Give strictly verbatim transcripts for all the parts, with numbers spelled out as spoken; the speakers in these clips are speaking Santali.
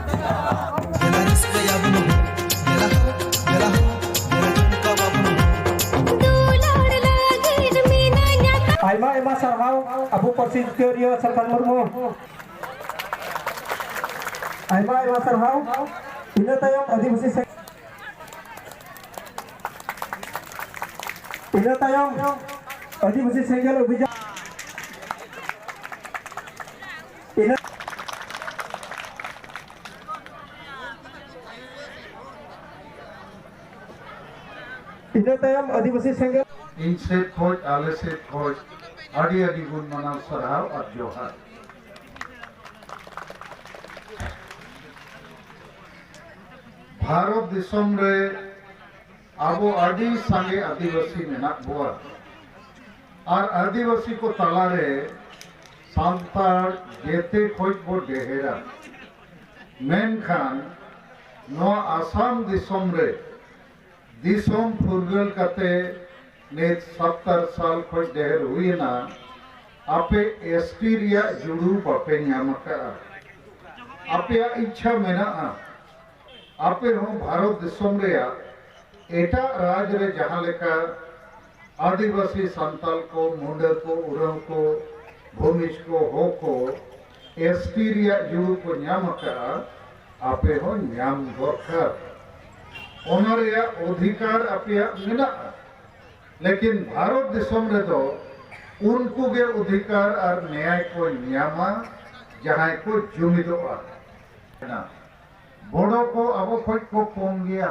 ᱫᱮᱞᱟ ᱨᱟᱹᱥᱠᱟᱹᱭᱟᱵᱚᱱ, ᱫᱮᱞᱟ ᱦᱳ, ᱫᱮᱞᱟ ᱦᱳ, ᱫᱮᱞᱟ ᱪᱚᱢᱠᱟᱣᱟᱵᱚᱱ᱾ ᱫᱩᱞᱟᱹᱲ ᱞᱟᱹᱜᱤᱫ ᱢᱤᱱᱟᱹᱧᱟ᱾ ᱟᱭᱢᱟ ᱟᱭᱢᱟ ᱥᱟᱨᱦᱟᱣ ᱟᱵᱚ ᱯᱟᱹᱨᱥᱤ ᱡᱤᱛᱠᱟᱹᱨᱤᱭᱟᱹ ᱥᱟᱞᱠᱷᱟᱱ ᱢᱩᱨᱢᱩ᱾ ᱟᱭᱢᱟ ᱟᱭᱢᱟ ᱥᱟᱨᱦᱟᱣ᱾ ᱤᱱᱟᱹ ᱛᱟᱭᱚᱢ ᱟᱹᱫᱤᱵᱟᱹᱥᱤ ᱥᱮ-, ᱤᱱᱟᱹ ᱛᱟᱭᱚᱢ ᱟᱹᱫᱤᱵᱟᱹᱥᱤ ᱥᱮᱸᱜᱮᱞ ᱚᱵᱷᱤᱡᱟᱱ᱾ ᱤᱱᱟᱹ, ᱤᱱᱟᱹ ᱛᱟᱭᱚᱢ ᱟᱹᱫᱤᱵᱟᱹᱥᱤ ᱥᱮᱸᱜᱮᱞ᱾ ᱤᱧ ᱥᱮᱫ ᱠᱷᱚᱡ, ᱟᱞᱮ ᱥᱮᱫ ᱠᱷᱚᱡ ᱟᱹᱰᱤ ᱟᱹᱰᱤ ᱜᱩᱱ ᱢᱟᱱᱟᱣ ᱥᱟᱨᱦᱟᱣ ᱟᱨ ᱡᱚᱦᱟᱨ᱾ ᱵᱷᱟᱨᱚᱛ ᱫᱤᱥᱚᱢ ᱨᱮ ᱟᱵᱚ ᱟᱹᱰᱤ ᱥᱟᱸᱜᱮ ᱟᱹᱫᱤᱵᱟᱹᱥᱤ ᱢᱮᱱᱟᱜ ᱵᱚᱣᱟ ᱟᱨ ᱟᱹᱫᱤᱵᱟᱹᱥᱤ ᱠᱚ ᱛᱟᱞᱟᱨᱮ ᱥᱟᱱᱛᱟᱲ ᱡᱮᱛᱮ ᱠᱷᱚᱡ ᱵᱚ ᱰᱷᱮᱨᱟ᱾ ᱢᱮᱱᱠᱷᱟᱱ ᱱᱚᱣᱟ ᱟᱥᱟᱢ ᱫᱤᱥᱚᱢ ᱨᱮ ᱫᱤᱥᱚᱢ ᱯᱷᱩᱨᱜᱟᱹᱞ ᱠᱟᱛᱮ ᱱᱤᱛ ᱥᱚᱛᱛᱚᱨ ᱥᱟᱞ ᱠᱷᱚᱡ ᱰᱷᱮᱨ ᱦᱩᱭᱮᱱᱟ, ᱟᱯᱮ ᱮᱥ ᱴᱤ ᱨᱮᱭᱟᱜ ᱡᱩᱲᱩ ᱵᱟᱯᱮ ᱧᱟᱢ ᱟᱠᱟᱫᱼᱟ᱾ ᱟᱯᱮᱭᱟᱜ ᱤᱪᱪᱷᱟ ᱢᱮᱱᱟᱜᱼᱟ, ᱟᱯᱮ ᱦᱚᱸ ᱵᱷᱟᱨᱚᱛ ᱫᱤᱥᱚᱢ ᱨᱮᱭᱟᱜ ᱮᱴᱟᱜ ᱨᱟᱡᱽ ᱨᱮ ᱡᱟᱦᱟᱸ ᱞᱮᱠᱟ ᱟᱹᱫᱤᱵᱟᱹᱥᱤ, ᱥᱟᱱᱛᱟᱞ ᱠᱚ, ᱢᱩᱸᱰᱟᱹ ᱠᱚ, ᱩᱨᱟᱸᱣ ᱠᱚ, ᱵᱷᱩᱢᱤᱡᱽ ᱠᱚ, ᱦᱚ ᱠᱚ ᱮᱥ ᱴᱤ ᱨᱮᱭᱟᱜ ᱡᱩᱲᱩ ᱠᱚ ᱧᱟᱢ ᱟᱠᱟᱫᱼᱟ, ᱟᱯᱮ ᱦᱚᱸ ᱧᱟᱢ ᱫᱚᱨᱠᱟᱨ᱾ ᱚᱱᱟ ᱨᱮᱭᱟᱜ ᱚᱫᱷᱤᱠᱟᱨ ᱟᱯᱮᱭᱟᱜ ᱢᱮᱱᱟᱜᱼᱟ᱾ ᱞᱮᱠᱤᱱ ᱵᱷᱟᱨᱚᱛ ᱫᱤᱥᱚᱢ ᱨᱮᱫᱚ ᱩᱱᱠᱩ ᱜᱮ ᱚᱫᱷᱤᱠᱟᱨ ᱟᱨ ᱱᱮᱭᱟᱭ ᱠᱚ ᱧᱟᱢᱟ, ᱡᱟᱦᱟᱸᱭ ᱠᱚ ᱡᱩᱢᱤᱫᱚᱜᱼᱟ᱾ ᱵᱚᱰᱚ ᱠᱚ ᱟᱵᱚ ᱠᱷᱚᱡ ᱠᱚ ᱠᱚᱢ ᱜᱮᱭᱟ,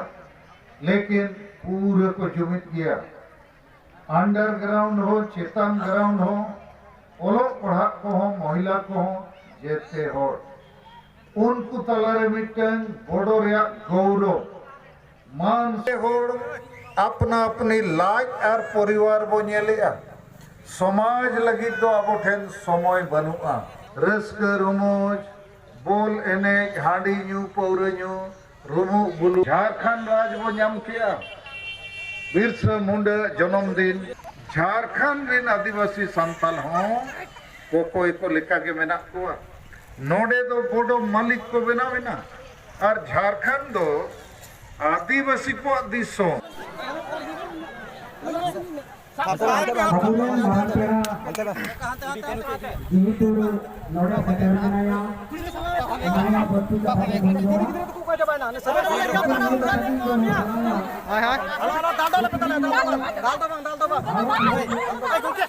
ᱞᱮᱠᱤᱱ ᱯᱩᱨᱟᱹ ᱠᱚ ᱡᱩᱢᱤᱫ ᱜᱮᱭᱟ᱾ ᱟᱱᱰᱟᱨᱜᱨᱟᱣᱩᱱᱰ ᱦᱚᱸ, ᱪᱮᱛᱟᱱ ᱜᱨᱟᱣᱩᱱᱰ ᱦᱚᱸ, ᱚᱞᱚᱜ ᱯᱟᱲᱦᱟᱜ ᱠᱚᱦᱚᱸ, ᱢᱚᱦᱤᱞᱟ ᱠᱚᱦᱚᱸ, ᱡᱮᱛᱮ ᱦᱚᱲ᱾ ᱩᱱᱠᱩ ᱛᱟᱞᱟᱨᱮ ᱢᱤᱫᱴᱟᱝ ᱵᱚᱰᱚ ᱨᱮᱭᱟᱜ ᱜᱚᱣᱨᱚᱵ, ᱢᱟᱱ᱾ ᱦᱚᱲ ᱟᱯᱱᱟ ᱟᱯᱱᱤ ᱞᱟᱡ ᱟᱨ ᱯᱚᱨᱤᱵᱟᱨ ᱵᱚ ᱧᱮᱞᱮᱜᱼᱟ᱾ ᱥᱚᱢᱟᱡᱽ ᱞᱟᱹᱜᱤᱫ ᱫᱚ ᱟᱵᱚ ᱴᱷᱮᱱ ᱥᱚᱢᱚᱭ ᱵᱟᱹᱱᱩᱜᱼᱟ᱾ ᱨᱟᱹᱥᱠᱟᱹ ᱨᱚᱢᱚᱡᱽ, ᱵᱚᱞ ᱮᱱᱮᱡ, ᱦᱟᱺᱰᱤ ᱧᱩ, ᱯᱟᱹᱣᱨᱟᱹ ᱧᱩ, ᱨᱩᱢᱩᱜ ᱵᱩᱞᱩᱜ᱾ ᱡᱷᱟᱨᱠᱷᱚᱸᱰ ᱨᱟᱡᱽ ᱵᱚ ᱧᱟᱢ ᱠᱮᱜᱼᱟ᱾ ᱵᱤᱨᱥᱟᱹ ᱢᱩᱱᱰᱟᱹ ᱡᱚᱱᱚᱢ ᱫᱤᱱ᱾ ᱡᱷᱟᱨᱠᱷᱚᱸᱰ ᱨᱮᱱ ᱟᱹᱫᱤᱵᱟᱹᱥᱤ ᱥᱟᱱᱛᱟᱞ ᱦᱚᱸ ᱚᱠᱚᱭ ᱠᱚ ᱞᱮᱠᱟ ᱜᱮ ᱢᱮᱱᱟᱜ ᱠᱚᱣᱟ᱾ ᱱᱚᱰᱮ ᱫᱚ ᱵᱚᱰᱚ ᱢᱟᱹᱞᱤᱠ ᱠᱚ ᱵᱮᱱᱟᱣ ᱮᱱᱟ, ᱟᱨ ᱡᱷᱟᱲᱠᱷᱚᱸᱰ ᱫᱚ ᱟᱹᱫᱤᱵᱟᱹᱥᱤ ᱠᱚᱣᱟᱜ ᱫᱤᱥᱚᱢ᱾ ᱟᱵᱚᱨᱮᱱ ᱢᱟᱨᱟᱝ ᱯᱮᱲᱟ ᱡᱮᱦᱮᱛᱩ ᱱᱚᱰᱮ ᱥᱮᱴᱮᱨ ᱢᱮᱱᱟᱭᱟ, ᱚᱱᱟ ᱵᱟᱹᱲᱛᱤ ᱠᱟᱛᱷᱟ ᱫᱚ ᱵᱟᱹᱱᱩᱜᱼᱟ᱾ ᱦᱳᱭ, ᱦᱳᱭ᱾ ᱟᱞᱚ, ᱟᱞᱚ, ᱫᱟᱞ ᱫᱚ ᱟᱞᱚᱯᱮ ᱫᱟᱞᱟ, ᱫᱟᱞ ᱫᱚ ᱵᱟᱝ, ᱫᱟᱞ ᱫᱚ ᱵᱟᱝ᱾ ᱦᱳᱭ, ᱜᱚᱢᱠᱮ᱾